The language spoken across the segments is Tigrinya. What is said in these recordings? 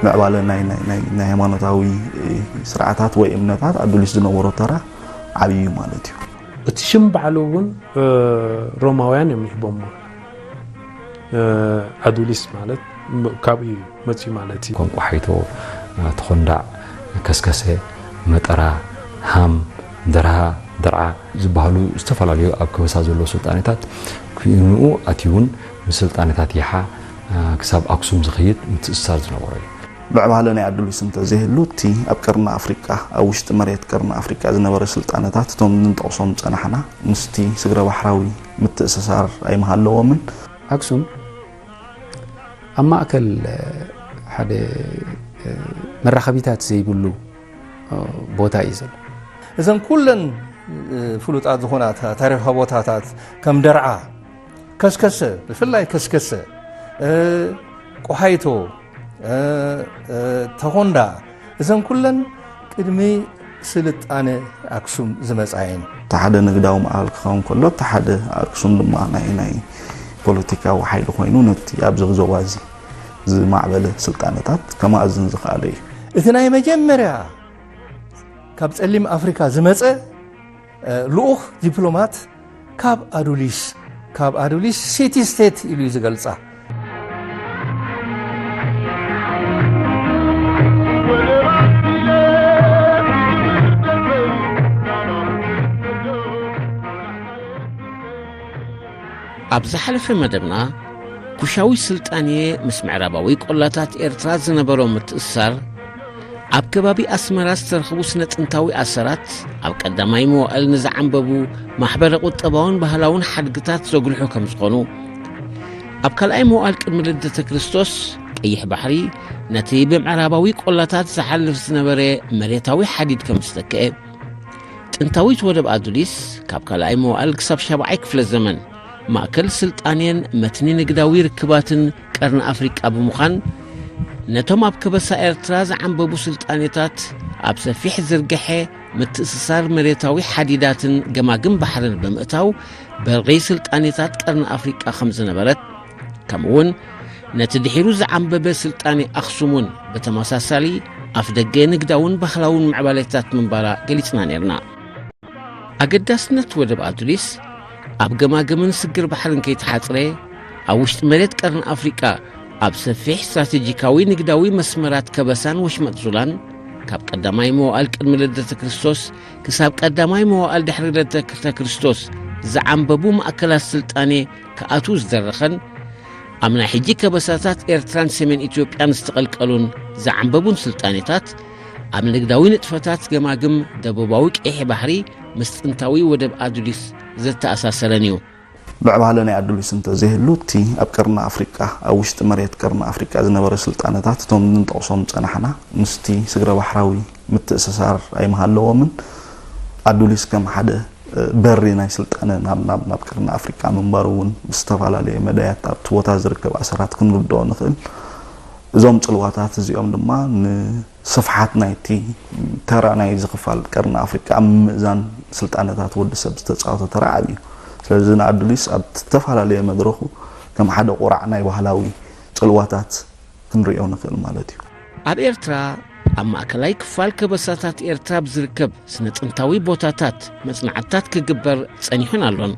ምዕባለ ናይ፣ ናይ፣ ናይ፣ ናይ ሃይማኖታዊ ስርዓታት ወይ እምነታት ኣዱሊስ ዝነበሮ ተራ ዓብዪ እዩ ማለት እዩ። እቲ ሽም ባዕሉ እውን፣ እ፣ ሮማውያን እዮም ይህቦሞ። እ፣ ኣዱሊስ ማለት ም-፣ ካብኡ እዩ መፅዩ ማለት እዩ። ከም ቆሓይቶ፣ እ፣ ተኾንዳዕ፣ ከስከሰ፣ መጠራ፣ ሃም፣ ደርሃ፣ ደርዓ ዝበሃሉ ዝተፈላለዩ ኣብ ከበሳ ዘለዉ ስልጣኔታት፣ ክኢንኡ ኣትዩ እውን ምስ ስልጣኔታት ይሓ፣ እ፣ ክሳብ ኣክሱም ዝኸይድ ምትእስሳር ዝነበሮ እዩ። ምዕባለ ናይ ኣዱሊስ እንተዘይህሉ፣ እቲ ኣብ ቀርኒ ኣፍሪቃ፣ ኣብ ውሽጢ መሬት ቀርኒ ኣፍሪቃ ዝነበረ ስልጣነታት፣ እቶም ንጠቕሶም ዝጸናሕና፣ ምስቲ ስግረ ባሕራዊ ምትእስሳር ኣይምሃለዎምን። ኣክሱም ኣብ ማእከል፣ እ፣ ሓደ፣ እ፣ መራኸቢታት ዘይብሉ፣ እ፣ ቦታ እዩ ዘሎ። እዘን ኩለን፣ እ፣ ፍሉጣት ዝኾና ታ-፣ ታሪኻዊ ቦታታት ከም ደርዓ፣ ከስከሰ፣ ብፍላይ ከስከሰ፣ እ፣ ቆሓይቶ፣ እ፣ እ፣ ተኾንዳ፣ እዘን ኩለን ቅድሚ ስልጣነ ኣክሱም ዝመጻ እየን። እቲ ሓደ ንግዳዊ ማእከል ክኸውን ከሎ፣ እቲ ሓደ ኣክሱም ድማ ናይ፣ ናይ ፖለቲካዊ ሓይሊ ኮይኑ፣ ነቲ ኣብዚ ዞባ እዚ ዝማዕበለ ስልጣነታት ከማእዝን ዝኸኣለ እዩ። እቲ ናይ መጀመርያ ካብ ጸሊም ኣፍሪካ ዝመጸ፣ እ፣ ልኡኽ ዲፕሎማት ካብ ኣዱሊስ፣ ካብ ኣዱሊስ ሲቲ ስቴት ኢሉ እዩ ዝገልጻ። ኣብ ዝሓለፈ መደብና፣ ኩሻዊ ስልጣኔ ምስ ምዕራባዊ ቆላታት ኤርትራ ዝነበሮ ምትእስሳር፣ ኣብ ከባቢ ኣስመራ ዝተረኽቡ ስነ-ጥንታዊ ኣሰራት፣ ኣብ ቀዳማይ መዋእል ንዝዓንበቡ ማሕበረ-ቁጠባውን ባህላውን ሓድግታት ዘጉልሑ ከም ዝኾኑ፣ ኣብ ካልኣይ መዋእል ቅድሚ ልደተ ክርስቶስ፣ ቀይሕ ባሕሪ ነቲ ብምዕራባዊ ቆላታት ዝሓልፍ ዝነበረ መሬታዊ ሓዲድ ከም ዝተክአ፣ ጥንታዊት ወደብ ኣዱሊስ ካብ ካልኣይ መዋእል ክሳብ ሻብዓይ ክፍለ ዘመን ማእከል ስልጣኔን መትኒ ንግዳዊ ርክባትን ቀርኒ ኣፍሪቃ ብምዃን፣ ነቶም ኣብ ከበሳ ኤርትራ ዝዓንበቡ ስልጣኔታት ኣብ ሰፊሕ ዝርግሐ ምትእስሳር መሬታዊ ሓዲዳትን ገማግም ባሕርን ብምእታው በሪ ስልጣኔታት ቀርኒ ኣፍሪቃ ከም ዝነበረት፣ ከምኡውን ነቲ ድሒሩ ዝዓንበበ ስልጣኔ ኣኽሱም እውን ብተመሳሳሊ ኣፍደገ ንግዳውን ባህላውን ምዕባሌታት ምንባራ ገሊጽና ነይርና። ኣገዳስነት ወደብ ኣዱሊስ ኣብ ገማግምን ስግር ባሕርን ከይተሓጽረ፣ ኣብ ውሽጢ መሬት ቀርኒ ኣፍሪቃ ኣብ ሰፊሕ ስትራቴጂካዊ ንግዳዊ መስመራት ከበሳን ወሽመጥ ዙላን፣ ካብ ቀዳማይ መዋእል ቅድሚ ልደተ ክርስቶስ ክሳብ ቀዳማይ መዋእል ድሕሪ ልደተ ክርስቶስ ዝዓንበቡ ማእከላት ስልጣኔ ክኣትዉ ዝደረኸን፣ ኣብ ናይ ሕጂ ከበሳታት ኤርትራን ሰሜን ኢትዮጵያን ዝተቐልቀሉን ዝዓንበቡን ስልጣኔታት፣ ኣብ ንግዳዊ ንጥፈታት ገማግም ደቡባዊ ቀይሕ ባሕሪ ምስ ጥንታዊ ወደብ ኣዱሊስ ዘተኣሳሰረን እዩ። ምዕባለ ናይ ኣዱሊስ እንተዘይህሉ፣ እቲ ኣብ ቀርኒ ኣፍሪቃ፣ ኣብ ውሽጢ መሬት ቀርኒ ኣፍሪቃ ዝነበረ ስልጣነታት፣ እቶም ንጠቕሶም ዝጸናሕና፣ ምስቲ ስግረ ባሕራዊ ምትእስሳር ኣይምሃለዎምን። ኣዱሊስ ከም ሓደ በሪ ናይ ስልጣነ ናብ፣ ናብ፣ ናብ ቀርኒ ኣፍሪቃ ምንባሩ እውን ብዝተፈላለየ መዳያት ኣብቲ ቦታ ዝርከብ ኣሰራት ክንርድኦ ንኽእል። እዞም ጽልዋታት እዚኦም ድማ ንስፍሓት ናይቲ ተራ ናይዚ ክፋል ቀርኒ ኣፍሪቃ ኣብ ምምእዛን ስልጣነታት ወዲ ሰብ ዝተጻወቶ ተራ ዓቢ እዩ። ስለዚ ንኣዱሊስ ኣብ ዝተፈላለየ መድረኹ ከም ሓደ ቁራዕ ናይ ባህላዊ ጽልዋታት ክንርእዮ ንኽእል ማለት እዩ። ኣብ ኤርትራ፣ ኣብ ማእከላይ ክፋል ከበሳታት ኤርትራ ብዝርከብ ስነ-ጥንታዊ ቦታታት መጽናዕትታት ክግበር ጸኒሑን ኣሎን።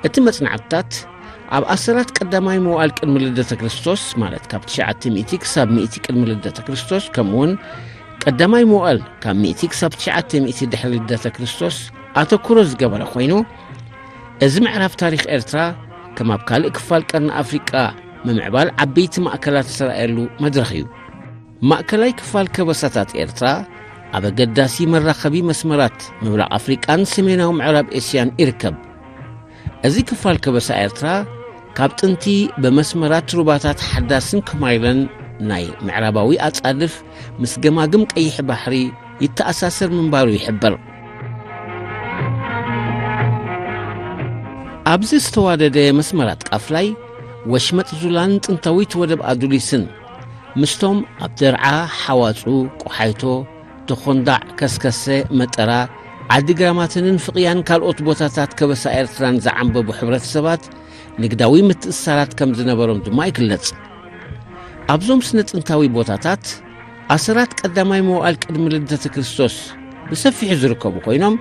እቲ መጽናዕትታት፣ ኣብ ኣሰራት ቀዳማይ መዋእል ቅድሚ ልደተ ክርስቶስ፣ ማለት ካብ ትሽዓተ ሚእቲ ክሳብ ሚእቲ ቅድሚ ልደተ ክርስቶስ፣ ከምኡውን ቀዳማይ መዋእል ካብ ሚእቲ ክሳብ ትሽዓተ ሚእቲ ድሕሪ ልደተ ክርስቶስ ኣተኩሮ ዝገበረ ኮይኑ፣ እዚ ምዕራፍ ታሪኽ ኤርትራ፣ ከም ኣብ ካልእ ክፋል ቀርኒ ኣፍሪቃ ምምዕባል ዓበይቲ ማእከላት ዝተራእየሉ መድረኽ እዩ። ማእከላይ ክፋል ከበሳታት ኤርትራ፣ ኣብ ኣገዳሲ መራኸቢ መስመራት ምብራቕ ኣፍሪቃን ሰሜናዊ ምዕራብ ኤስያን ይርከብ። እዚ ክፋል ከበሳ ኤርትራ፣ ካብ ጥንቲ ብመስመራት ሩባታት ሓዳስን ኮማይለን ናይ ምዕራባዊ ኣጻድፍ ምስ ገማግም ቀይሕ ባሕሪ ይተኣሳሰር ምንባሩ ይሕበር። ኣብዚ ዝተዋደደ መስመራት ቃፍላይ፣ ወሽመጥ ዙላን ጥንታዊት ወደብ ኣዱሊስን፣ ምስቶም ኣብ ደርዓ፣ ሓዋጹ፣ ቆሓይቶ፣ ተኾንዳዕ፣ ከስከሰ፣ መጠራ፣ ዓዲ ግራማትንን ፍቕያን ካልኦት ቦታታት ከበሳ ኤርትራን ዝዓንበቡ ሕብረተሰባት ንግዳዊ ምትእስሳራት ከም ዝነበሮም ድማ ይግለጽ። ኣብዞም ስነ ጥንታዊ ቦታታት ኣሰራት ቀዳማይ መዋእል ቅድሚ ልደተ ክርስቶስ ብሰፊሑ ዝርከቡ ኮይኖም፣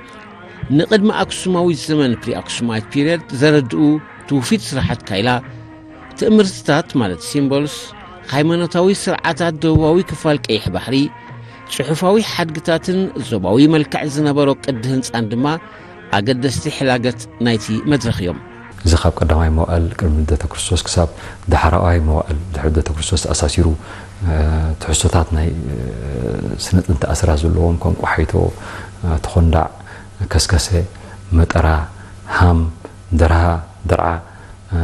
ንቅድሚ ኣክሱማዊ ዘመን፣ pre-Aksumite period፣ ዘረድኡ ትውፊት ስራሓት ካይላ፣ ትእምርትታት ማለት symbols፣ ሃይማኖታዊ ስርዓታት ደቡባዊ ክፋል ቀይሕ ባሕሪ፣ ጽሑፋዊ ሓድግታትን ዞባዊ መልክዕ ዝነበሮ ቅዲ ህንጻን ድማ ኣገደስቲ ሕላገት ናይቲ መድረኽ እዮም። እዚ ካብ ቀዳማይ መዋእል ቅድሚ ልደተ ክርስቶስ ክሳብ ዳሕራዋይ መዋእል ድሕሪ ልደተ ክርስቶስ ተኣሳሲሩ፣ እ፣ ትሕዝቶታት ናይ፣ እ፣ ስነ ጥንቲ ኣስራት ዘለዎም ከም ቆሓይቶ፣ እ፣ ተኾንዳዕ፣ ከስከሰ፣ መጠራ፣ ሃም፣ ደርሃ፣ ደርዓ፣ እ፣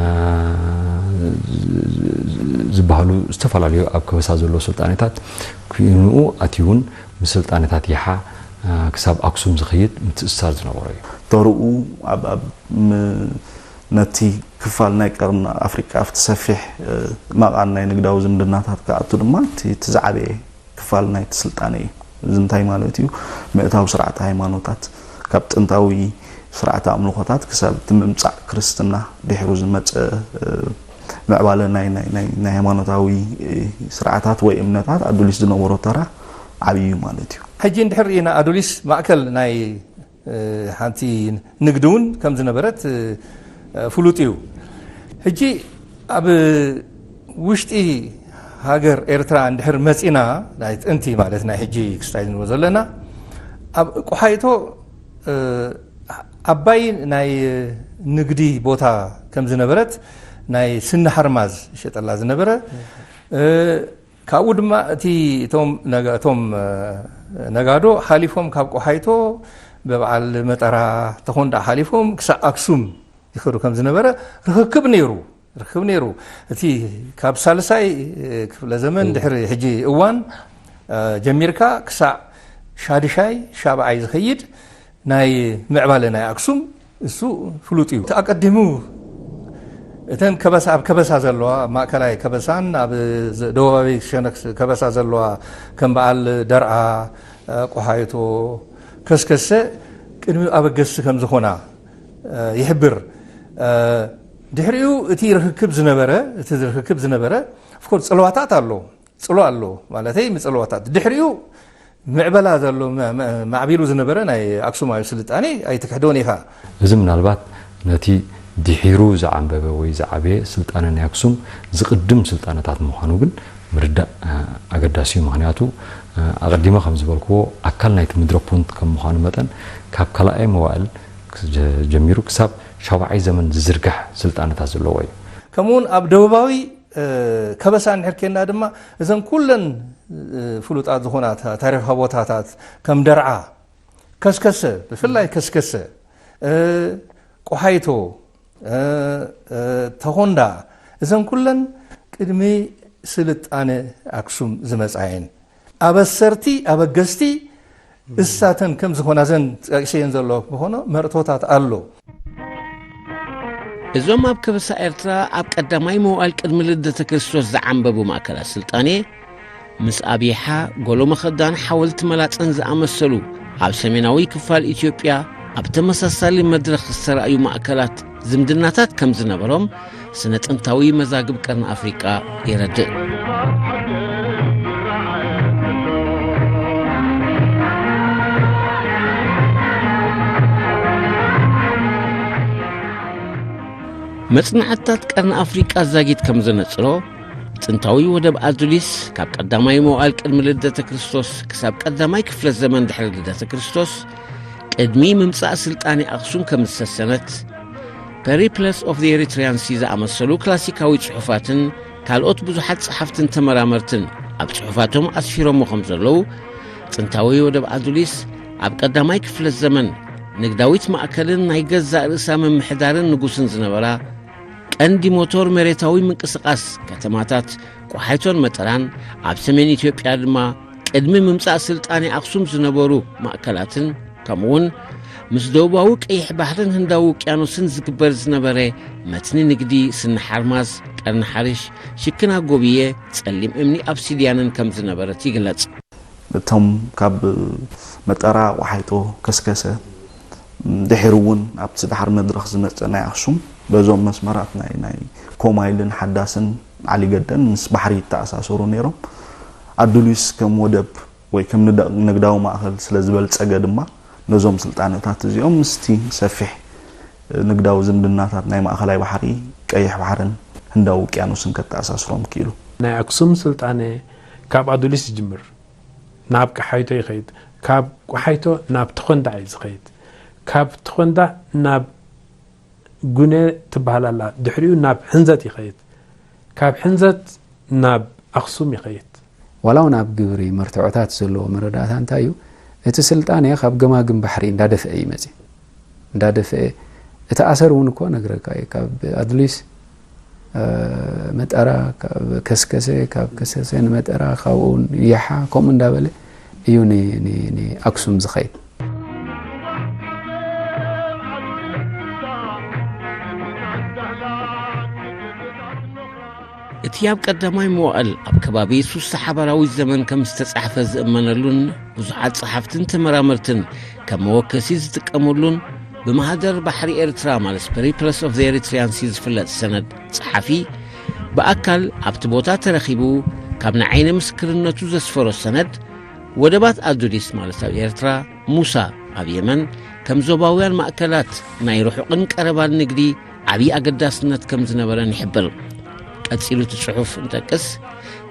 ዝበሃሉ ዝተፈላለዩ ኣብ ከበሳ ዘለዉ ስልጣኔታት፣ ክኢንኡ ኣትዩ እውን ምስ ስልጣኔታት ይሓ፣ እ፣ ክሳብ ኣክሱም ዝኸይድ ምትእስሳር ዝነበሮ እዩ። ተርኡ ኣብ፣ ኣብ ም-፣ ነቲ ክፋል ናይ ቀርኒ ኣፍሪቃ ኣብቲ ሰፊሕ፣ እ፣ ማቓን ናይ ንግዳዊ ዝምድናታት ክኣቱ ድማ እቲ፣ እቲ ዝዓበየ ክፋል ናይቲ ስልጣነ እዩ። እዚ እንታይ ማለት እዩ? ምእታው ስርዓተ ሃይማኖታት፣ ካብ ጥንታዊ ስርዓተ ኣምልኾታት ክሳብ እቲ ምምጻእ ክርስትና ድሕሩ ዝመጸ፣ እ፣ ምዕባለ ናይ፣ ናይ፣ ናይ፣ ናይ ሃይማኖታዊ፣ እ፣ ስርዓታት ወይ እምነታት ኣዱሊስ ዝነበሮ ተራ ዓብዪ እዩ ማለት እዩ። ሕጂ እንድሕር ርኢና ኣዱሊስ ማእከል ናይ፣ እ፣ ሓንቲ ንግዲ እውን ከም ዝነበረት፣ እ፣ ፍሉጥ እዩ። ሕጂ ኣብ ውሽጢ ሃገር ኤርትራ እንድሕር መጺና፣ ናይ ጥንቲ ማለት ናይ ሕጂ ክስታይ ንብሎ ዘለና፣ ኣብ ቆሓይቶ፣ እ፣ ዓባይ ናይ ንግዲ ቦታ ከም ዝነበረት፣ ናይ ስኒ ሓርማዝ ይሸጠላ ዝነበረ፣ እ፣ ካብኡ ድማ እቲ፣ እቶም ነጋ-፣ እቶም፣ እ፣ ነጋዶ ሓሊፎም ካብ ቆሓይቶ ብበዓል መጠራ ተኾንዳ ሓሊፎም ክሳብ ኣክሱም ይኸዱ ከም ዝነበረ ርኽክብ ነይሩ፣ ርኽክብ ነይሩ። እቲ ካብ ሳልሳይ፣ እ፣ ክፍለ ዘመን ድሕሪ ሕጂ እዋን፣ እ፣ ጀሚርካ ክሳብ ሻድሻይ ሻብዓይ ዝኸይድ ናይ ምዕባለ ናይ ኣክሱም እሱ ፍሉጥ እዩ። እቲ ኣቀዲሙ እተን ከበሳ፣ ኣብ ከበሳ ዘለዋ፣ ኣብ ማእከላይ ከበሳን ኣብ ዝ-፣ ደቡባዊ ሸነክ ከበሳ ዘለዋ ከም በዓል ደርዓ፣ እ፣ ቆሓይቶ፣ ከስከሰ ቅድሚ ኣበገስቲ ከም ዝኾና፣ እ፣ ይሕብር። እ፣ ድሕሪኡ እቲ ርክክብ ዝነበረ፣ እቲ ርክክብ ዝነበረ፣ of course፣ ጽልዋታት ኣሎ። ጽሎ ኣሎ ማለተይ፣ ምጽልዋታት። ድሕሪኡ ምዕበላ ዘሎ፣ መ-፣ መ-፣ ማዕቢሉ ዝነበረ ናይ ኣክሱማዊ ስልጣኔ ኣይትክሕዶን ኢኻ። እዚ ምናልባት ነቲ ድሒሩ ዝዓንበበ ወይ ዝዓበየ ስልጣነ ናይ ኣክሱም ዝቕድም ስልጣነታት ምዃኑ ግን ምርዳእ፣ እ፣ ኣገዳሲ እዩ። ምኽንያቱ፣ እ፣ ኣቐዲመ ከም ዝበልክዎ፣ ኣካል ናይቲ ምድረ ፑንት ከም ምዃኑ መጠን፣ ካብ ካልኣይ መዋእል ጀ-፣ ጀሚሩ ክሳብ ሻብዓይ ዘመን ዝዝርጋሕ ስልጣነታት ዘለዎ እዩ። ከምኡውን ኣብ ደቡባዊ እ፣ ከበሳ እንድሕር ኬንና ድማ፣ እዘን ኩለን፣ እ፣ ፍሉጣት ዝኾና ታ-፣ ታሪኻዊ ቦታታት ከም ደርዓ፣ ከስከሰ፣ ብፍላይ ከስከሰ፣ እ፣ ቆሓይቶ፣ እ፣ እ፣ ተኾንዳ፣ እዘን ኩለን ቅድሚ ስልጣነ ኣክሱም ዝመጻ እየን። ኣበሰርቲ፣ ኣበገስቲ እሳተን ከም ዝኾና፣ ዘን ጠቂሰየን ዘለኹ፣ ዝኾኖ መርቶታት ኣሎ። እዞም ኣብ ከበሳ ኤርትራ ኣብ ቀዳማይ መዋእል ቅድሚ ልደተ ክርስቶስ ዝዓንበቡ ማእከላት ስልጣኔ፣ ምስ ኣብይሓ፣ ጎሎ መኸዳን ሓወልቲ መላጸን ዝኣመሰሉ ኣብ ሰሜናዊ ክፋል ኢትዮጵያ ኣብ ተመሳሳሊ መድረኽ ዝተራእዩ ማእከላት ዝምድናታት ከም ዝነበሮም ስነ ጥንታዊ መዛግብ ቀርኒ ኣፍሪቃ የረድእ። መጽናዕትታት ቀርኒ ኣፍሪቃ ዛጊት ከም ዘነጽሮ፣ ጥንታዊ ወደብ ኣዱሊስ ካብ ቀዳማይ መዋእል ቅድሚ ልደተ ክርስቶስ ክሳብ ቀዳማይ ክፍለ ዘመን ድሕሪ ልደተ ክርስቶስ፣ ቅድሚ ምምጻእ ስልጣኔ ኣኽሱም ከም ዝሰሰነት፣ Periplus of the Erythraean Sea ዝኣመሰሉ ክላሲካዊ ጽሑፋትን ካልኦት ብዙሓት ጸሓፍትን ተመራመርትን ኣብ ጽሑፋቶም ኣስፊሮሞ ከም ዘለዉ፣ ጥንታዊ ወደብ ኣዱሊስ ኣብ ቀዳማይ ክፍለ ዘመን ንግዳዊት ማእከልን ናይ ገዛእ ርእሳ ምምሕዳርን ንጉስን ዝነበራ፣ ቀንዲ ሞቶር መሬታዊ ምንቅስቓስ ከተማታት ቆሓይቶን መጠራን፣ ኣብ ሰሜን ኢትዮጵያ ድማ ቅድሚ ምምጻእ ስልጣኔ ኣኽሱም ዝነበሩ ማእከላትን፣ ከምኡውን ምስ ደቡባዊ ቀይሕ ባሕርን ህንዳዊ ውቅያኖስን ዝግበር ዝነበረ መትኒ ንግዲ፣ ስኒ ሓርማዝ፣ ቀርኒ ሓርሽ፣ ሽክና ጎብየ፣ ጸሊም እምኒ፣ ኣብሲድያንን ከም ዝነበረት ይግለጽ። እቶም ካብ መጠራ፣ ቆሓይቶ፣ ከስከሰ፣ ድሒሩ እውን ኣብቲ ዳሕር መድረኽ ዝመጸ ናይ ኣኽሱም፣ በዞም መስመራት ናይ ናይ ኮማይልን ሓዳስን ዓሊገደን ምስ ባሕሪ ይተኣሳሰሩ ነይሮም። ኣዱሊስ ከም ወደብ ወይ ከም ንግዳዊ ማእኸል ስለ ዝበልጸገ ድማ፣ ነዞም ስልጣነታት እዚኦም ምስቲ ሰፊሕ ንግዳዊ ዝምድናታት ናይ ማእኸላይ ባሕሪ፣ ቀይሕ ባሕርን ህንዳዊ ውቅያኖስን ከተኣሳስሮም ክኢሉ። ናይ ኣክሱም ስልጣነ ካብ ኣዱሊስ ይጅምር፣ ናብ ቀሓይቶ ይኸይድ፣ ካብ ቀሓይቶ ናብ ተኾንዳዕ እዩ ዝኸይድ፣ ካብ ተኾንዳዕ ናብ ጉነ ትበሃል ኣላ፣ ድሕሪኡ ናብ ሕንዘት ይኸይድ፣ ካብ ሕንዘት ናብ ኣኽሱም ይኸይድ። ዋላ እውን ኣብ ግብሪ መርትዖታት ዘለዎ መረዳእታ እንታይ እዩ? እቲ ስልጣኔ ካብ ገማግም ባሕሪ እንዳደፍአ እዩ መፅእ። እንዳደፍአ፣ እቲ ኣሰር እውን እኮ ነግረካ እዩ። ካብ ኣድሊስ መጠራ፣ ካብ ከስከሰ፣ ካብ ከስከሰ ንመጠራ፣ ካብኡ ንያሓ፣ ከምኡ እንዳበለ እዩ ንኣክሱም ዝኸይድ። እቲ ኣብ ቀዳማይ መዋእል ኣብ ከባቢ ሱሳ ሓባራዊ ዘመን ከም ዝተጻሕፈ ዝእመነሉን ብዙሓት ጸሓፍትን ተመራመርትን ከም መወከሲ ዝጥቀሙሉን ብማህደር ባሕሪ ኤርትራ ማለት Periplus of the Erythraean Sea ዝፍለጥ ሰነድ ጸሓፊ ብኣካል ኣብቲ ቦታ ተረኺቡ ካብ ንዓይነ ምስክርነቱ ዘስፈሮ ሰነድ ወደባት ኣዱሊስ ማለት ኣብ ኤርትራ፣ ሙሳ ኣብ የመን ከም ዞባውያን ማእከላት ናይ ርሑቕን ቀረባን ንግዲ ዓብዪ ኣገዳስነት ከም ዝነበረን ይሕብር። ቀጺሉ እቲ ጽሑፍ እንጠቅስ፣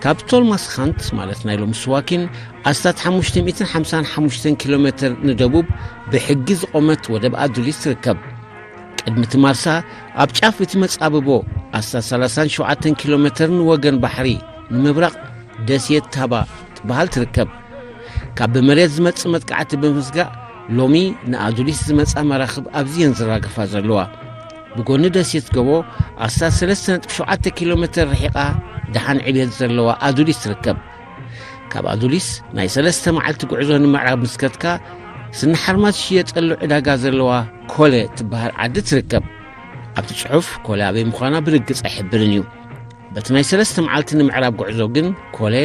ካብ ቶልማስ ኻንት ማለት ናይ ሎሚ ስዋኪን ኣስታት ሓሙሽተ ሚእትን ሓምሳን ሓሙሽተን ኪሎ ሜትር ንደቡብ ብሕጊ ዝቖመት ወደብ ኣዱሊስ ትርከብ። ቅድሚ እቲ ማርሳ ኣብ ጫፍ እቲ መጻብቦ ኣስታት ሰላሳን ሸውዓተን ኪሎ ሜትር ንወገን ባሕሪ ንምብራቕ ደሴት ታባ ትበሃል ትርከብ። ካብ ብመሬት ዝመጽእ መጥቃዕቲ ብምስጋእ ሎሚ ንኣዱሊስ ዝመጻ መራኽብ ኣብዚየን ዝራገፋ ዘለዋ። ብጎኒ ደሴት ገቦ ኣስታት ሰለስተ ነጥቢ ሸውዓተ ኪሎ ሜትር ርሒቓ ደሓን ዕብየት ዘለዋ ኣዱሊስ ትርከብ። ካብ ኣዱሊስ ናይ ሰለስተ መዓልቲ ጉዕዞ ንምዕራብ ምስ ከድካ፣ ስኒ ሓርማዝ ዝሽየጠሉ ዕዳጋ ዘለዋ ኮለ እትበሃል ዓዲ ትርከብ። ኣብቲ ጽሑፍ ኮለ ኣበይ ምዃና ብርግጽ ኣይሕብርን እዩ። በቲ ናይ ሰለስተ መዓልቲ ንምዕራብ ጉዕዞ ግን ኮለ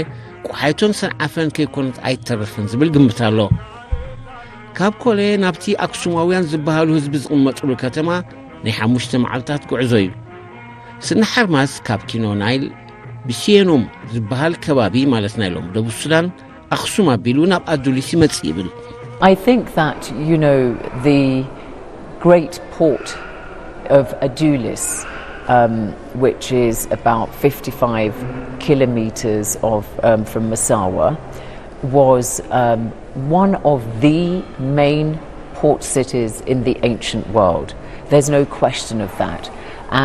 ቆሓይቶን ሰንዓፈን ከይኮነት ኣይትተርፍን ዝብል ግምት ኣሎ። ካብ ኮለ ናብቲ ኣክሱማውያን ዝበሃሉ ህዝቢ ዝቕመጥሉ ከተማ ናይ ሓሙሽተ መዓልታት ጉዕዞ እዩ። ስኒ ሓርማዝ ካብ ኪኖ ናይል ብሲየኖም ዝበሃል ከባቢ ማለት ናይ ሎም ደቡብ ሱዳን ኣኽሱም ኣቢሉ ናብ ኣዱሊስ ይመጽእ ይብል። I think that, you know, the great port of Adulis, um, which is about fifty-five kilometers of, um, from Massawa, was, um, one of the main port cities in the ancient world. There's no question of that.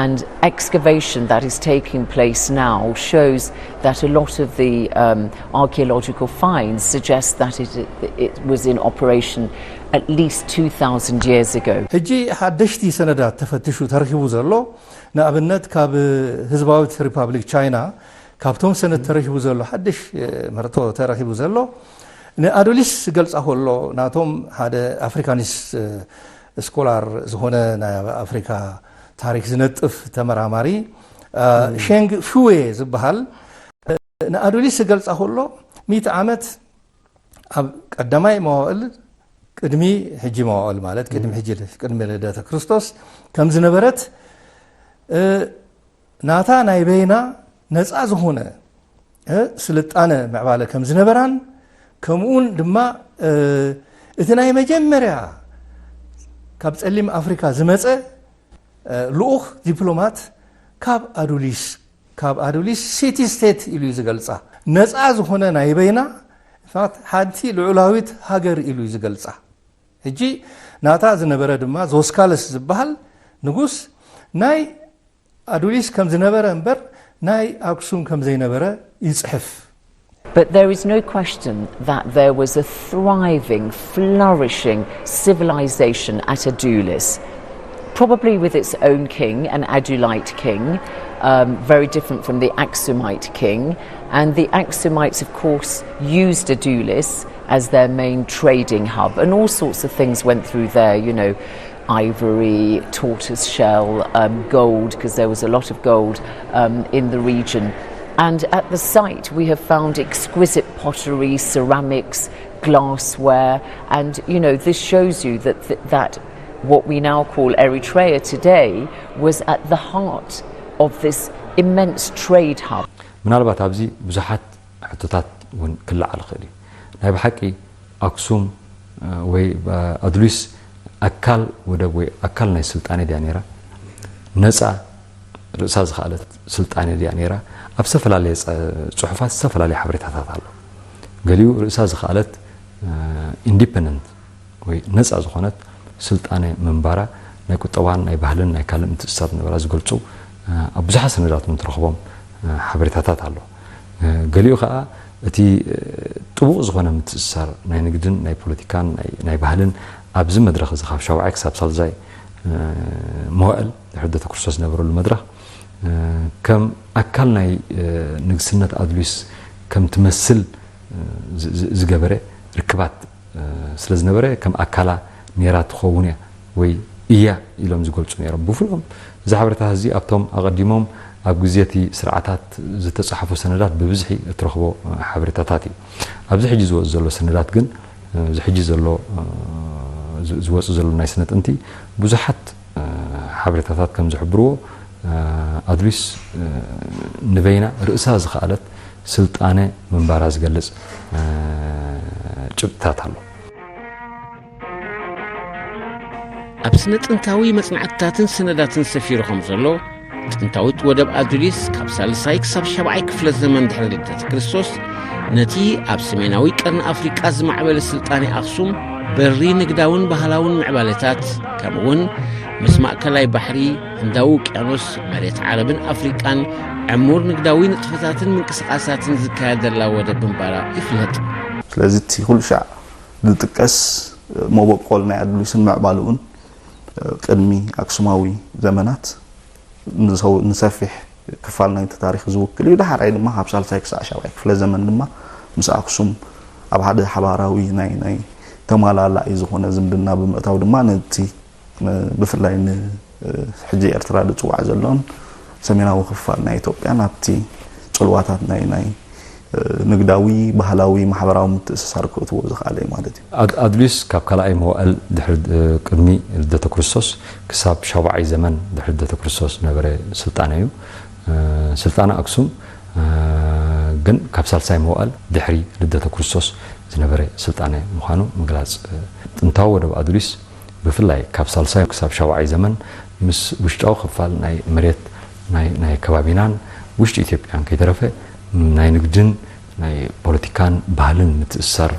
And excavation that is taking place now shows that a lot of the, um, archaeological finds suggest that it, it was in operation at least two thousand years ago. ሕጂ ሓደሽቲ ሰነዳት ተፈትሹ ተረኺቡ ዘሎ፣ ንኣብነት ካብ ህዝባዊት ሪፓብሊክ ቻይና ካብቶም ሰነድ ተረኺቡ ዘሎ ሓድሽ ምህርቶ ተረኺቡ ዘሎ ንኣዶሊስ ዝገልጻ ከሎ፣ ናቶም ሓደ ኣፍሪካኒስ ስኮላር ዝኾነ ናይ ኣፍሪካ ታሪክ ዝነጥፍ ተመራማሪ ሸንግ ፉዌ ዝበሃል ንኣዶሊስ ዝገልጻ ከሎ፣ ሚእቲ ዓመት ኣብ ቀዳማይ መዋእል ቅድሚ ሕጂ መዋእል ማለት ቅድሚ ሕጂ ቅድሚ ልደተ ክርስቶስ ከም ዝነበረት፣ ናታ ናይ በይና ነፃ ዝኾነ ስልጣነ ምዕባለ ከም ዝነበራን፣ ከምኡውን ድማ እቲ ናይ መጀመርያ ካብ ጸሊም ኣፍሪካ ዝመጸ ልኡኽ ዲፕሎማት ካብ ኣዱሊስ ካብ ኣዱሊስ ሲቲ ስቴት ኢሉ እዩ ዝገልጻ። ነጻ ዝኾነ ናይ በይና፣ ኢንፋክት ሓንቲ ልዑላዊት ሃገር ኢሉ እዩ ዝገልጻ። ሕጂ ናታ ዝነበረ ድማ ዞስካለስ ዝበሃል ንጉስ ናይ ኣዱሊስ ከም ዝነበረ እምበር ናይ ኣክሱም ከም ዘይነበረ ይጽሕፍ። But there is no question that there was a thriving, flourishing civilization at Adulis. probably with its own king, an Adulite king, um, very different from the Aksumite king. And the Aksumites, of course, used Adulis as their main trading hub, and all sorts of things went through there, you know, ivory, tortoise shell, um, gold, because there was a lot of gold um, in the region. And at the site, we have found exquisite pottery, ceramics, glassware, and you know, this shows you that, that, that what we now call Eritrea today was at the heart of this immense trade hub. ምናልባት ኣብዚ ብዙሓት ሕቶታት እውን ክለዓል ይኽእል እዩ። ናይ ብሓቂ ኣክሱም ወይ ኣድሊስ ኣካል ወደብ ወይ ኣካል ናይ ስልጣነ ድያ ነይራ? ነፃ ርእሳ ዝኸኣለት ስልጣነ ድያ ነይራ? ኣብ ዝተፈላለየ ፅሑፋት ዝተፈላለየ ሓበሬታታት ኣሎ። ገሊኡ ርእሳ ዝኸኣለት ኢንዲፐንደንት ወይ ነፃ ዝኾነት ስልጣነ ምንባራ፣ ናይ ቁጠባን ናይ ባህልን ናይ ካልእ ምትእስሳር ዝነበራ ዝገልፁ ኣብ ብዙሓት ሰነዳት እውን ትረኽቦም ሓበሬታታት ኣሎ። ገሊኡ ከዓ እቲ ጥቡቕ ዝኾነ ምትእስሳር ናይ ንግድን ናይ ፖለቲካን ናይ ባህልን ኣብዚ መድረኽ እዚ ካብ ሻውዓይ ክሳብ ሳልዛይ መዋእል ድሕሪ ልደተ ክርስቶስ ዝነበረሉ መድረኽ ከም ኣካል ናይ ንግስነት ኣድሊስ ከም ትመስል ዝገበረ ርክባት ስለ ዝነበረ ከም ኣካላ ነይራ ትኸውን እያ ወይ እያ ኢሎም ዝገልፁ ነይሮም። ብፍሉኦም እዚ ሓበሬታት እዚ ኣብቶም ኣቐዲሞም ኣብ ግዜ እቲ ስርዓታት ዝተፃሕፉ ሰነዳት ብብዝሒ እትረኽቦ ሓበሬታታት እዩ። ኣብዚ ሕጂ ዝወፅ ዘሎ ሰነዳት ግን እዚ ሕጂ ዘሎ ዝወፅ ዘሎ ናይ ስነ ጥንቲ ብዙሓት ሓበሬታታት ከም ዝሕብርዎ ኣድሊስ ንበይና ርእሳ ዝኸኣለት ስልጣነ ምንባራ ዝገልፅ ጭብጥታት ኣሎ። ኣብ ስነ ጥንታዊ መጽናዕትታትን ሰነዳትን ሰፊሩ ከም ዘሎ፣ ጥንታዊት ወደብ ኣዱሊስ ካብ ሳልሳይ ክሳብ ሻብዓይ ክፍለ ዘመን ድሕሪ ልደት ክርስቶስ ነቲ ኣብ ሰሜናዊ ቀርኒ ኣፍሪቃ ዝማዕበለ ስልጣኔ ኣኽሱም በሪ ንግዳውን ባህላውን ምዕባለታት፣ ከምኡውን ምስ ማእከላይ ባሕሪ፣ ህንዳዊ ውቅያኖስ፣ መሬት ዓረብን ኣፍሪቃን ዕሙር ንግዳዊ ንጥፈታትን ምንቅስቓሳትን ዝካየደላ ወደብ ምንባራ ይፍለጥ። ስለዚ እቲ ኩሉ ሻዕ ዝጥቀስ መበቆል ናይ ኣዱሊስን ምዕባልኡን ቅድሚ ኣክሱማዊ ዘመናት ንሰፊሕ ክፋል ናይቲ ታሪኽ ዝውክል እዩ። ዳሕራይ ድማ ካብ ሳልሳይ ክሳዕ ሻብዓይ ክፍለ ዘመን ድማ ምስ ኣክሱም ኣብ ሓደ ሓባራዊ ናይ ናይ ተማላላኢ ዝኾነ ዝምድና ብምእታው ድማ ነቲ ብፍላይ ንሕጂ ኤርትራ ዝጽዋዕ ዘሎን ሰሜናዊ ክፋል ናይ ኢትዮጵያን ኣብቲ ጽልዋታት ናይ ናይ ንግዳዊ፣ ባህላዊ፣ ማሕበራዊ ምትእስሳር ክእትዎ ዝኸኣለ እዩ ማለት እዩ። ኣድሊስ ካብ ካልኣይ መዋእል ድሕሪ ቅድሚ ልደተ ክርስቶስ ክሳብ ሻብዓይ ዘመን ድሕሪ ልደተ ክርስቶስ ዝነበረ ስልጣነ እዩ። ስልጣነ ኣክሱም ግን ካብ ሳልሳይ መዋእል ድሕሪ ልደተ ክርስቶስ ዝነበረ ስልጣነ ምዃኑ ምግላፅ። ጥንታዊ ወደብ ኣዱሊስ ብፍላይ ካብ ሳልሳይ ክሳብ ሻብዓይ ዘመን ምስ ውሽጣዊ ክፋል ናይ መሬት ናይ ከባቢናን ውሽጢ ኢትዮጵያን ከይተረፈ ናይ ንግድን ናይ ፖለቲካን ባህልን ምትእስሳር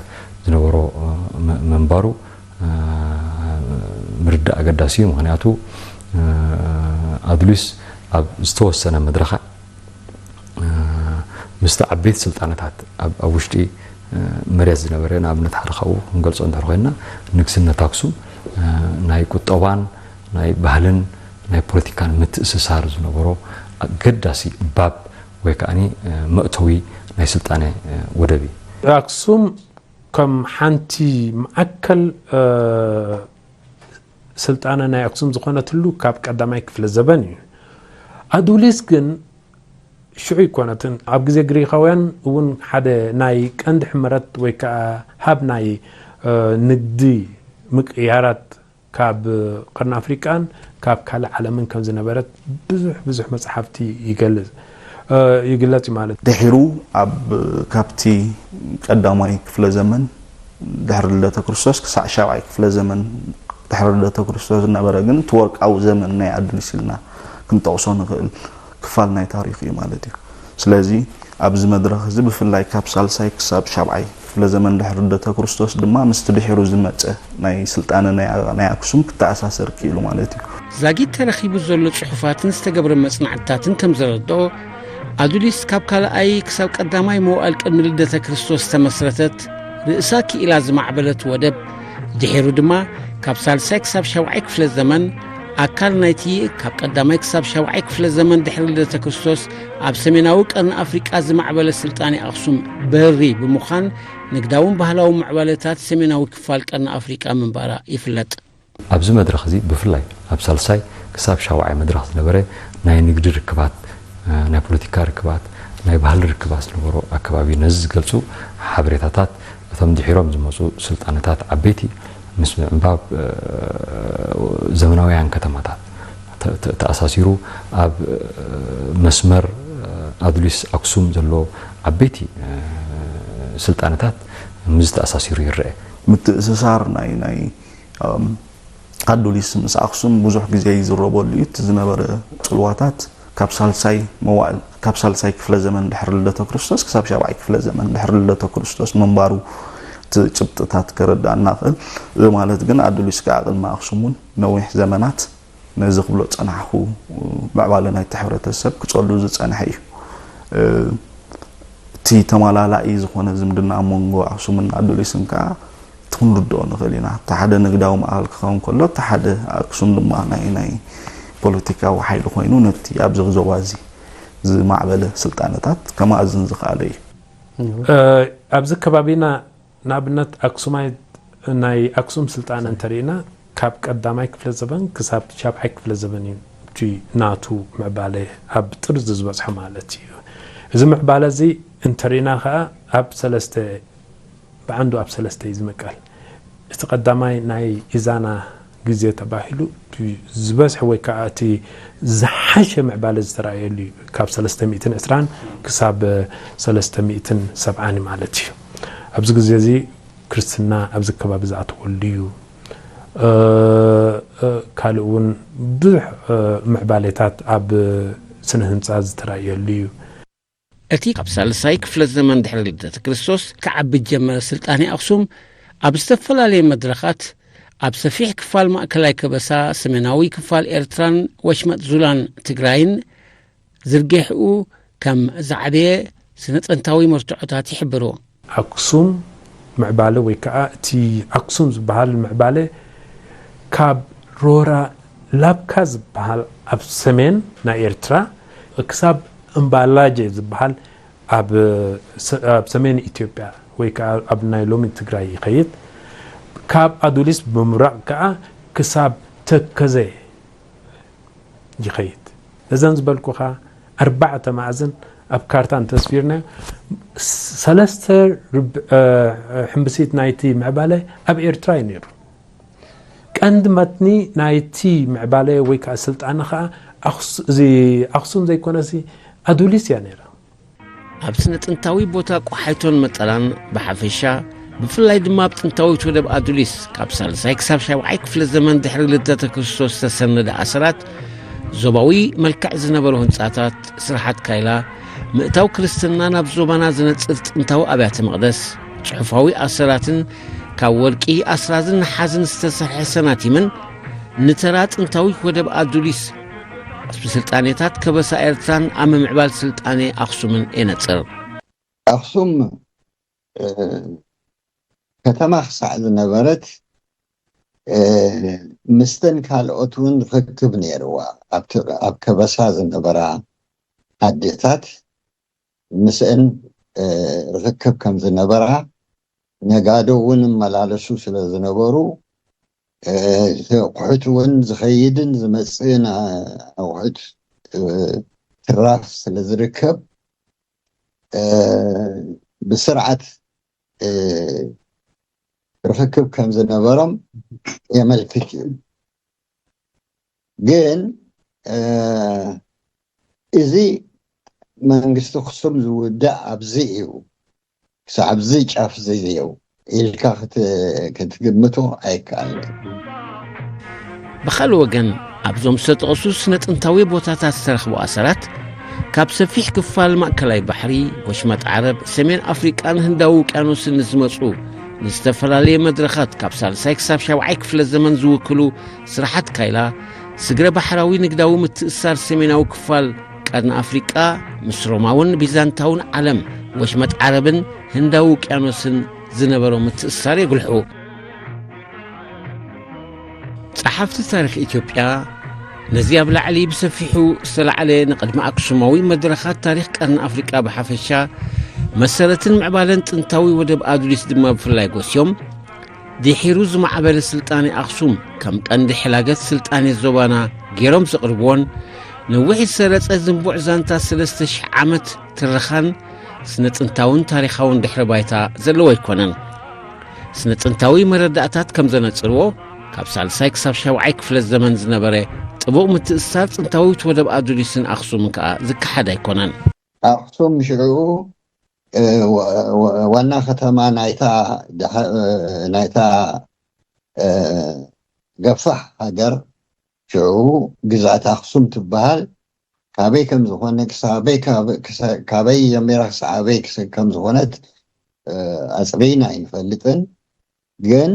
ዝነበሮ ምንባሩ ምርዳእ ኣገዳሲ እዩ። ምኽንያቱ ኣድሊስ ኣብ ዝተወሰነ መድረኻ ምስቲ ዓበይቲ ስልጣነታት ኣብ ውሽጢ መሬት ዝነበረ፣ ንኣብነት ሓደ ካብኡ ክንገልፆ እንድሕር ኮይንና ንግስነት ኣክሱም ናይ ቁጠባን ናይ ባህልን ናይ ፖለቲካን ምትእስሳር ዝነበሮ ኣገዳሲ ባብ ወይ ከዓ መእተዊ ናይ ስልጣነ ወደብ እዩ። ኣክሱም ከም ሓንቲ ማእከል ስልጣነ ናይ ኣክሱም ዝኾነትሉ ካብ ቀዳማይ ክፍለ ዘበን እዩ። ኣዱሊስ ግን ሽዑ ኣይኮነትን። ኣብ ግዜ ግሪኻውያን እውን ሓደ ናይ ቀንዲ ሕመረት ወይ ከዓ ሃብ ናይ ንግዲ ምቅያራት ካብ ቀርኒ ኣፍሪቃን ካብ ካልእ ዓለምን ከም ዝነበረት ብዙሕ ብዙሕ መጽሓፍቲ ይገልጽ ይግለጽ እዩ ማለት። ድሒሩ ኣብ ካብቲ ቀዳማይ ክፍለ ዘመን ድሕሪ ልደተ ክርስቶስ ክሳዕ ሻብዓይ ክፍለ ዘመን ድሕሪ ልደተ ክርስቶስ ዝነበረ ግን እቲ ወርቃዊ ዘመን ናይ ኣዱሊስ ኢልና ክንጠቕሶ ንኽእል ክፋል ናይ ታሪኽ እዩ ማለት እዩ። ስለዚ ኣብዚ መድረኽ እዚ ብፍላይ ካብ ሳልሳይ ክሳብ ሻብዓይ ክፍለ ዘመን ድሕሪ ልደተ ክርስቶስ ድማ ምስቲ ድሒሩ ዝመጸ ናይ ስልጣነ ናይ ኣክሱም ክተኣሳሰር ክኢሉ ማለት እዩ። ዛጊት ተረኺቡ ዘሎ ጽሑፋትን ዝተገብረ መጽናዕትታትን ከም ዘረድኦ፣ ኣዱሊስ ካብ ካልኣይ ክሳብ ቀዳማይ መዋእል ቅድሚ ልደተ ክርስቶስ ዝተመስረተት ርእሳ ክኢላ ዝማዕበለት ወደብ፣ ድሒሩ ድማ ካብ ሳልሳይ ክሳብ ሻብዓይ ክፍለ ዘመን ኣካል ናይቲ ካብ ቀዳማይ ክሳብ ሻብዓይ ክፍለ ዘመን ድሕሪ ልደተ ክርስቶስ ኣብ ሰሜናዊ ቀርኒ ኣፍሪቃ ዝማዕበለ ስልጣኔ ኣኽሱም በሪ ብምዃን ንግዳውን ባህላውን ምዕባለታት ሰሜናዊ ክፋል ቀርኒ ኣፍሪቃ ምንባራ ይፍለጥ። ኣብዚ መድረኽ እዚ ብፍላይ ኣብ ሳልሳይ ክሳብ ሻብዓይ መድረኽ ዝነበረ ናይ ንግዲ ርክባት፣ ናይ ፖለቲካ ርክባት፣ ናይ ባህሊ ርክባት ዝነበሮ ኣከባቢ ነዚ ዝገልጹ ሓበሬታታት እቶም ድሒሮም ዝመጹ ስልጣነታት ዓበይቲ ምስ ምዕንባብ ዘመናውያን ከተማታት ተኣሳሲሩ ኣብ መስመር ኣዱሊስ ኣክሱም ዘሎ ዓበይቲ ስልጣነታት ምስዚ ተኣሳሲሩ ይረአ። ምትእስሳር ናይ ናይ ኣዱሊስ ምስ ኣክሱም ብዙሕ ግዜ ይዝረበሉ እዩ። እቲ ዝነበረ ጽልዋታት ካብ ሳልሳይ መዋእል ካብ ሳልሳይ ክፍለ ዘመን ድሕሪ ልደተ ክርስቶስ ክሳብ ሻብዓይ ክፍለ ዘመን ድሕሪ ልደተ ክርስቶስ ምንባሩ እቲ ጭብጥታት ከረዳእና ይኽእል። እዚ ማለት ግን ኣዱሊስ ከዓ ቅድሚ ኣክሱም እውን ነዊሕ ዘመናት ነዚ ክብሎ ዝጸናሕኩ ምዕባለ ናይቲ ሕብረተሰብ ክጸሉ ዝጸንሐ እዩ። እቲ ተመላላኢ ዝኾነ ዝምድና ኣብ መንጎ ኣክሱምን ኣዱሊስን ከዓ እቲ ክንርድኦ ንኽእል ኢና። እቲ ሓደ ንግዳዊ ማእኸል ክኸውን ከሎ፣ እቲ ሓደ ኣክሱም ድማ ናይ ናይ ፖለቲካዊ ሓይሊ ኮይኑ ነቲ ኣብዚ ዞባ እዚ ዝማዕበለ ስልጣነታት ከማእዝን ዝኸኣለ እዩ። ኣብዚ ከባቢና ንኣብነት ኣክሱማይ ናይ ኣክሱም ስልጣነ እንተሪእና ካብ ቀዳማይ ክፍለ ዘበን ክሳብ ሻብዓይ ክፍለ ዘበን እዩ እቲ ናቱ ምዕባለ ኣብ ጥርዚ ዝበፅሐ ማለት እዩ። እዚ ምዕባለ እዚ እንተሪእና ከዓ ኣብ ሰለስተ ብዓንዱ ኣብ ሰለስተ እዩ ዝምቀል። እቲ ቀዳማይ ናይ ኢዛና ግዜ ተባሂሉ እቲ ዝበዝሐ ወይ ከዓ እቲ ዝሓሸ ምዕባለ ዝተረኣየሉ እዩ። ካብ ሰለስተ ሚእትን ዕስራን ክሳብ ሰለስተ ሚእትን ሰብዓን ማለት እዩ። ኣብዚ ግዜ እዚ ክርስትና ኣብዚ ከባቢ ዝኣተወሉ እዩ። ካልእ እውን ብዙሕ ምዕባሌታት ኣብ ስነ ህንፃ ዝተረእየሉ እዩ። እቲ ካብ ሳልሳይ ክፍለ ዘመን ድሕሪ ልደተ ክርስቶስ ክዓቢ ዝጀመረ ስልጣኔ ኣኽሱም፣ ኣብ ዝተፈላለየ መድረኻት፣ ኣብ ሰፊሕ ክፋል ማእከላይ ከበሳ፣ ሰሜናዊ ክፋል ኤርትራን ወሽመጥ ዙላን ትግራይን ዝርግሕኡ ከም ዝዓበየ ስነ-ጥንታዊ መርትዖታት ይሕብሩ። ኣኽሱም ምዕባለ ወይ ከዓ እቲ ኣኽሱም ዝበሃል ምዕባለ ካብ ሮራ ላብካ ዝበሃል ኣብ ሰሜን ናይ ኤርትራ ክሳብ እምባላጀ ዝበሃል ኣብ ሰሜን ኢትዮጵያ ወይ ከዓ ኣብ ናይ ሎሚ ትግራይ ይኸይድ። ካብ ኣዱሊስ ብምብራቕ ከዓ ክሳብ ተከዘ ይኸይድ። እዘን ዝበልኩኻ ኣርባዕተ ማዕዝን ኣብ ካርታ እንተስፊርናዮ ሰለስተ ሕምብሲት ናይቲ ምዕባለ ኣብ ኤርትራ እዩ ነይሩ። ቀንዲ መትኒ ናይቲ ምዕባለ ወይ ከዓ ስልጣነ ከዓ እዚ ኣኽሱም ዘይኮነሲ ኣዱሊስ እያ ነይራ። ኣብ ስነ ጥንታዊ ቦታ ቆሓይቶን መጠላን ብሓፈሻ ብፍላይ ድማ ኣብ ጥንታዊት ወደብ ኣዱሊስ ካብ ሳልሳይ ክሳብ ሻብዓይ ክፍለ ዘመን ድሕሪ ልደተ ክርስቶስ ዝተሰነደ ኣሰራት ዞባዊ መልክዕ ዝነበሩ ህንጻታት፣ ስራሓት ካይላ፣ ምእታው ክርስትና ናብ ዞባና ዘነጽር ጥንታዊ ኣብያተ መቕደስ፣ ጽሑፋዊ ኣሰራትን ካብ ወርቂ፣ ኣስራዝን ነሓዝን ዝተሰርሐ ሰናቲምን ንተራ ጥንታዊት ወደብ ኣዱሊስ ብስልጣኔታት ከበሳ ኤርትራን ኣብ ምምዕባል ስልጣኔ ኣኽሱምን የነጽር። ኣኽሱም ከተማ ክሳዕ ዝነበረት ምስተን ካልኦት እውን ርክክብ ነይርዋ። ኣብ ከበሳ ዝነበራ ኣዴታት ምስአን ርክክብ ከም ዝነበራ፣ ነጋዶ እውን እመላለሱ ስለ ዝነበሩ፣ ኣቑሑት እውን ዝኸይድን ዝመፅእን ኣቑሑት ትራፍ ስለ ዝርከብ፣ ብስርዓት ርክክብ ከም ዝነበሮም የመልክት እዩ። ግን እዚ መንግስቲ ኣኽሱም ዝውዳእ ኣብዚ እዩ፣ ክሳብ ኣብዚ ጫፍ እዚ እዩ ኢልካ ክትግምቶ ኣይከኣልን። ብኻልእ ወገን ኣብዞም ዝተጠቕሱ ስነ ጥንታዊ ቦታታት ዝተረኽቡ ኣሰራት ካብ ሰፊሕ ክፋል ማእከላይ ባሕሪ፣ ወሽመጥ ዓረብ፣ ሰሜን ኣፍሪቃን ህንዳዊ ውቅያኖስን ንዝመጹ ንዝተፈላለየ መድረኻት ካብ ሳልሳይ ክሳብ ሻብዓይ ክፍለ ዘመን ዝውክሉ ስራሓት ካይላ፣ ስግረ ባሕራዊ ንግዳዊ ምትእስሳር ሰሜናዊ ክፋል ቀርኒ ኣፍሪቃ ምስ ሮማውን ቢዛንታውን ዓለም፣ ወሽመጥ ዓረብን ህንዳዊ ውቅያኖስን ዝነበሮ ምትእስሳር የጉልሑ። ጸሓፍቲ ታሪኽ ኢትዮጵያ ነዚ ኣብ ላዕሊ ብሰፊሑ ዝተላዕለ ንቕድሚ ኣክሱማዊ መድረኻት ታሪኽ ቀርኒ ኣፍሪቃ ብሓፈሻ፣ መሰረትን ምዕባለን ጥንታዊ ወደብ ኣዱሊስ ድማ ብፍላይ ጎስዮም፣ ድሒሩ ዝማዕበለ ስልጣኔ ኣኽሱም ከም ቀንዲ ሕላገት ስልጣኔ ዞባና ገይሮም ዘቕርብዎን፣ ነዊሕ ዝሰረጸ ዝንቡዕ ዛንታ ሰለስተ ሽሕ ዓመት ትረኻን ስነ ጥንታውን ታሪኻውን ድሕረ ባይታ ዘለዎ ኣይኮነን። ስነ ጥንታዊ መረዳእታት ከም ዘነጽርዎ፣ ካብ ሳልሳይ ክሳብ ሻብዓይ ክፍለ ዘመን ዝነበረ ጥቡቕ ምትእስሳር ጥንታዊት ወደብ ኣዱሊስን ኣኽሱምን ከኣ ዝከሓድ ኣይኮነን። ኣኽሱም ሽዑ፣ እ፣ ወ-፣ ወ-፣ ዋና ከተማ ናይታ ደሓ-፣ እ፣ ናይታ፣ እ፣ ገፋሕ ሃገር፣ ሽዑ ግዝኣት ኣኽሱም ትበሃል፣ ካበይ ከም ዝኾነ፣ ክሳበይ፣ ካበ-፣ ክሳ-፣ ካበይ ጀሚራ ክሳብ ኣበይ ክስ-፣ ከም ዝኾነት፣ እ፣ ኣጽሪና ኣይንፈልጥን። ግን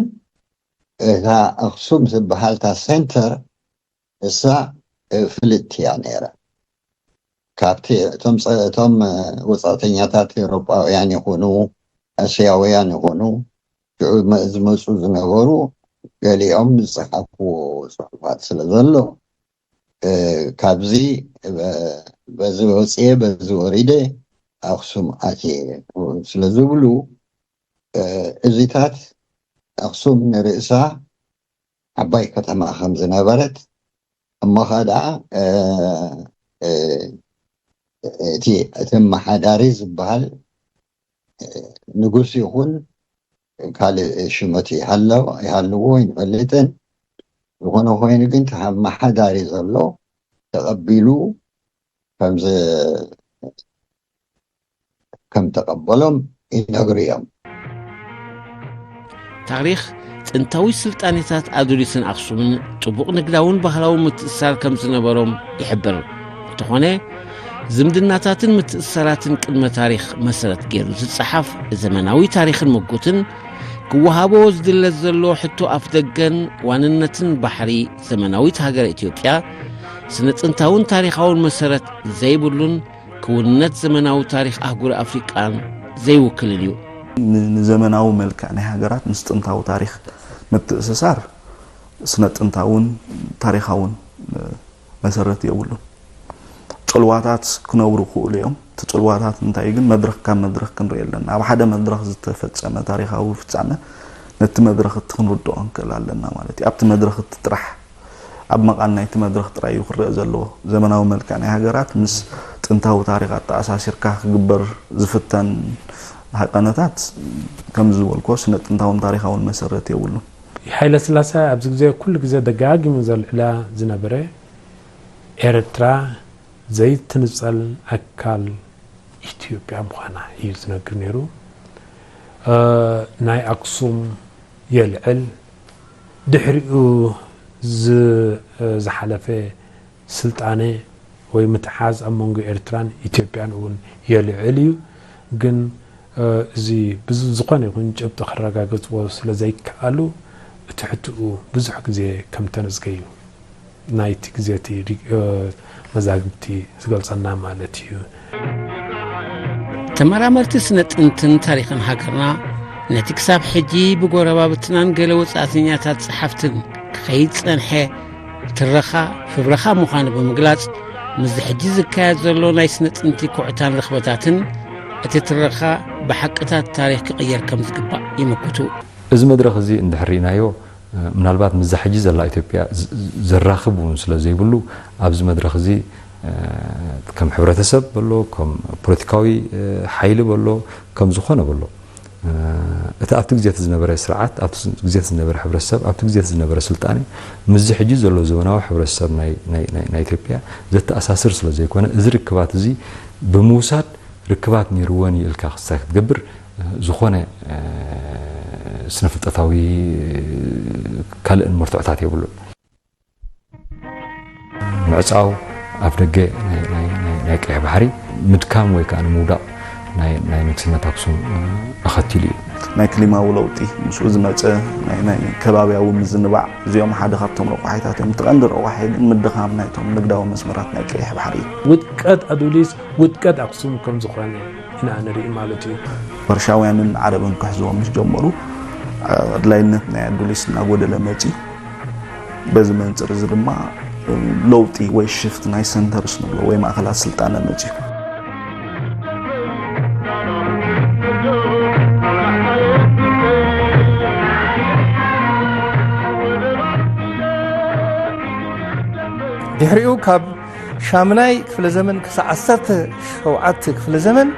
እታ ኣኽሱም ትበሃል፣ እታ ሴንተር፣ እሳ፣ እ፣ ፍልጥቲ እያ ነይራ። ካብቲ እቶም ጸ-፣ እቶም፣ እ፣ ወጻእተኛታት ኤውሮጳውያን ይኹኑ፣ እስያውያን ይኹኑ፣ ሽዑ መ-፣ ዝመጹ ዝነበሩ፣ ገሊኦም ዝጸሓፍዎ ጽሑፋት ስለ ዘሎ፣ እ፣ ካብዚ፣ እ፣ በዚ ወጽየ፣ በዚ ወሪደ፣ ኣኽሱም ኣትየ ስለ ዝብሉ፣ እ፣ እዚታት ኣኽሱም ንርእሳ ዓባይ ከተማ ከም ዝነበረት፣ እሞ ኸኣ ደኣ፣ እ፣ እ፣ እቲ፣ እቲ ኣመሓዳሪ ዝበሃል፣ እ፣ ንጉስ ይኹን ካልእ ሽመት ይሃለዎ፣ ይሃልዎ ኣይንፈልጥን። ዝኾነ ኮይኑ ግን፣ እቲ ኣመሓዳሪ ዘሎ ተቐቢሉ ከም ዝ-፣ ከም ተቐበሎም ይነግሩ እዮም። ታሪኽ ጥንታዊ ስልጣኔታት ኣዱሊስን ኣኽሱምን ጥቡቕ ንግዳውን ባህላውን ምትእስሳር ከም ዝነበሮም ይሕብር። እንተኾነ፣ ዝምድናታትን ምትእስሳራትን ቅድመ ታሪኽ መሰረት ገይሩ ዝጸሓፍ ዘመናዊ ታሪኽን ምጉትን ክወሃቦ ዝድለ ዘሎ ሕቶ ኣፍደገን ዋንነትን ባሕሪ ዘመናዊት ሃገረ ኢትዮጵያ ስነ ጥንታውን ታሪኻውን መሰረት ዘይብሉን ክውንነት ዘመናዊ ታሪኽ ኣህጉር ኣፍሪቃን ዘይውክልን እዩ። ን-፣ ንዘመናዊ መልክዕ ናይ ሃገራት ምስ ጥንታዊ ታሪኽ ምትእስሳር ስነ ጥንታውን ታሪኻውን፣ እ፣ መሰረት የብሉን። ጽልዋታት ክነብሩ ይኽእሉ እዮም። እቲ ጽልዋታት እንታይ ግን መድረኽ ካብ መድረኽ ክንርኢ ኣለና። ኣብ ሓደ መድረኽ ዝተፈጸመ ታሪኻዊ ፍጻመ ነቲ መድረኽ እቲ ክንርድኦ ንክእል ኣለና ማለት እዩ። ኣብቲ መድረኽ እቲ ጥራሕ ኣብ መቓን ናይቲ መድረኽ ጥራይ እዩ ክረአ ዘለዎ። ዘመናዊ መልክዕ ናይ ሃገራት ምስ ጥንታዊ ታሪኽ ኣተኣሳሲርካ ክግበር ዝፍተን ሃቀነታት፣ ከም ዝበልኮ፣ ስነ ጥንታውን ታሪኻውን መሰረት የብሉን። ሃይለ ስላሰ ኣብዚ ግዜ ኩሉ ግዜ ደጋጊሙ ዘልዕላ ዝነበረ፣ ኤርትራ ዘይትንጸል ኣካል ኢትዮጵያ ምዃና እዩ ዝነግር ነይሩ። እ፣ ናይ ኣክሱም የልዕል፣ ድሕሪኡ ዝ-፣ ዝሓለፈ ስልጣነ ወይ ምትሓዝ ኣብ መንጎ ኤርትራን ኢትዮጵያን እውን የልዕል እዩ። ግን፣ እ፣ እዚ ብዝ-፣ ዝኾነ ይኹን ጭብጢ ከረጋግጽዎ ስለ ዘይከኣሉ፣ እቲ ሕትኡ ብዙሕ ግዜ ከም ተነጽገ እዩ ናይቲ ግዜ እቲ ሪ-፣ እ፣ መዛግብቲ ዝገልጸና ማለት እዩ። ተመራመርቲ ስነ ጥንትን ታሪኽን ሃገርና፣ ነቲ ክሳብ ሕጂ ብጎረባብትናን ገለ ወጻእተኛታት ጸሓፍትን ክኸይድ ዝጸንሐ ትረኻ ፍብረኻ ምዃኑ ብምግላጽ፣ ምስዚ ሕጂ ዝካየድ ዘሎ ናይ ስነ ጥንቲ ኩዕታን ርኽበታትን፣ እቲ ትረኻ ብሓቅታት ታሪኽ ክቕየር ከም ዝግባእ ይምክቱ። እዚ መድረኽ እዚ እንድሕር ርኢናዮ፣ እ፣ ምናልባት ምስዛ ሕጂ ዘላ ኢትዮጵያ ዝ-፣ ዘራኽብ እውን ስለ ዘይብሉ፣ ኣብዚ መድረኽ እዚ፣ እ፣ ከም ሕብረተሰብ በሎ፣ ከም ፖለቲካዊ፣ እ፣ ሓይሊ በሎ፣ ከም ዝኾነ በሎ፣ እ፣ እቲ ኣብቲ ግዜ እቲ ዝነበረ ስርዓት፣ ኣብቲ ስ-፣ ግዜ እቲ ዝነበረ ሕብረተሰብ፣ ኣብቲ ግዜ እቲ ዝነበረ ስልጣኔ፣ ምስዚ ሕጂ ዘሎ ዘመናዊ ሕብረተሰብ ናይ፣ ናይ፣ ናይ፣ ናይ ኢትዮጵያ ዘተኣሳስር ስለ ዘይኮነ፣ እዚ ርክባት እዚ ብምውሳድ ርክባት ነይርወን እዩ ኢልካ ክስታይ ክትገብር፣ እ፣ ዝኾነ፣ እ፣ ስነ ፍልጠታዊ፣ እ፣ ካልእን መርትዖታት የብሉን። ምዕጻው ኣፍ ደገ ናይ፣ ናይ፣ ናይ፣ ናይ ቀይሕ ባሕሪ ምድካም ወይ ከኣ ንምውዳቕ ናይ፣ ናይ ንግስነት ኣክሱም፣ እ፣ ኣኸቲሉ እዩ። ናይ ክሊማዊ ለውጢ ምስኡ ዝመጸ ናይ፣ ናይ ከባብያዊ ምዝንባዕ፣ እዚኦም ሓደ ካብቶም ረቋሒታት እዮም። እቲ ቀንዲ ረቋሒ ግን ምድኻም ናይቶም ንግዳዊ መስመራት ናይ ቀይሕ ባሕሪ እዩ። ውድቀት ኣዱሊስ ውድቀት ኣክሱም ከም ዝኾነ ኢና ንርኢ ማለት እዩ። ፐርሻውያንን ዓረብን ክሕዝዎም ምስ ጀመሩ፣ ኣድላይነት ናይ ኣዱሊስ እናጎደለ መጺኡ። በዚ መንጽር እዚ ድማ ለውጢ ወይ ሽፍት ናይ ሰንተርስ ንብሎ ወይ ማእኸላት ስልጣነ መፂኡ። ድሕሪኡ ካብ ሻምናይ ክፍለ ዘመን ክሳብ ዓሰርተ ሸውዓተ ክፍለ ዘመን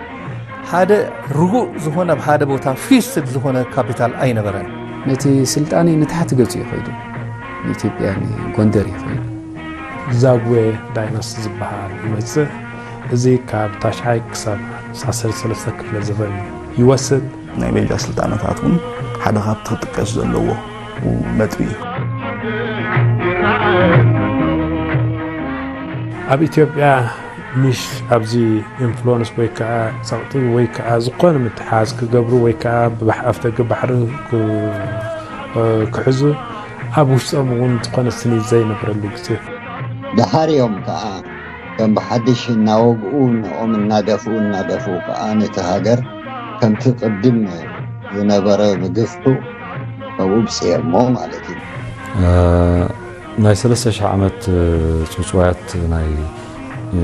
ሓደ ርጉእ ዝኾነ፣ ኣብ ሓደ ቦታ ፊክስድ ዝኾነ ካፒታል ኣይነበረን። ነቲ ስልጣነ ንታሕቲ ገጹ እዩ ኸይዱ። ንኢትዮጵያ፣ ንጎንደር እዩ ኸይዱ። ዛጉዌ ዳይናስቲ ዝበሃል ይመጽእ። እዚ ካብ ታሽዓይ ክሳብ ዓሰርተ ሰለስተ ክፍለ ዘበን ይወስድ። ናይ ቤልጃ ስልጣነታት እውን ሓደ ካብቲ ክጥቀስ ዘለዎ ነጥቢ እዩ። ኣብ ኢትዮጵያ ምሽ ኣብዚ ኢንፍሉወንስ ወይ ከዓ ጸቕጢ ወይ ከዓ ዝኾነ ምትሓዝ ክገብሩ ወይ ከዓ ብባሕ-፣ ኣፍደገ ባሕሪ ክ-፣ ክሕዙ ኣብ ውሽጦም እውን ዝኾነ ስኒት ዘይነበረሉ ግዜ። ደሓር እዮም ከዓ ከም ብሓድሽ እናወግኡ ንኦም እናደፍኡ እናደፍኡ ከዓ ነቲ ሃገር ከምቲ ቅድም ዝነበረ ምግፍሑ ከምኡ ብፅየሞ ማለት እዩ። እ፣ ናይ ሰለስተ ሽሕ ዓመት፣ እ፣ ጽውጽዋያት ናይ፣ እ፣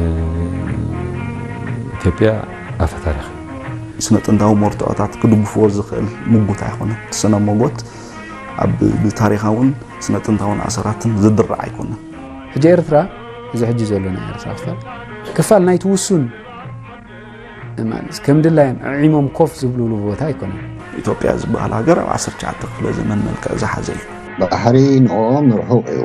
ኢትዮጵያ ኣፈ ታሪኽ። ስነ ጥንታዊ መርትዖታት ክድግፍዎ ዝኽእል ምጉት ኣይኮነን። ስነ መጎት ኣብ ብታሪኻውን ስነ ጥንታውን ኣሰራትን ዝድራዕ ኣይኮነን። ሕጂ ኤርትራ፣ እዚ ሕጂ ዘሎ ናይ ኤርትራ ክፋል፣ ክፋል ናይቲ ውሱን ማለት ከም ድላዮም ዕዒሞም ኮፍ ዝብሉሉ ቦታ ኣይኮነን። ኢትዮጵያ ዝበሃል ሃገር ኣብ ዓሰርተ ትሽዓተ ክፍለ ዘመን መልክዕ ዝሓዘ እዩ። ባሕሪ ንኦም ርሑቕ እዩ።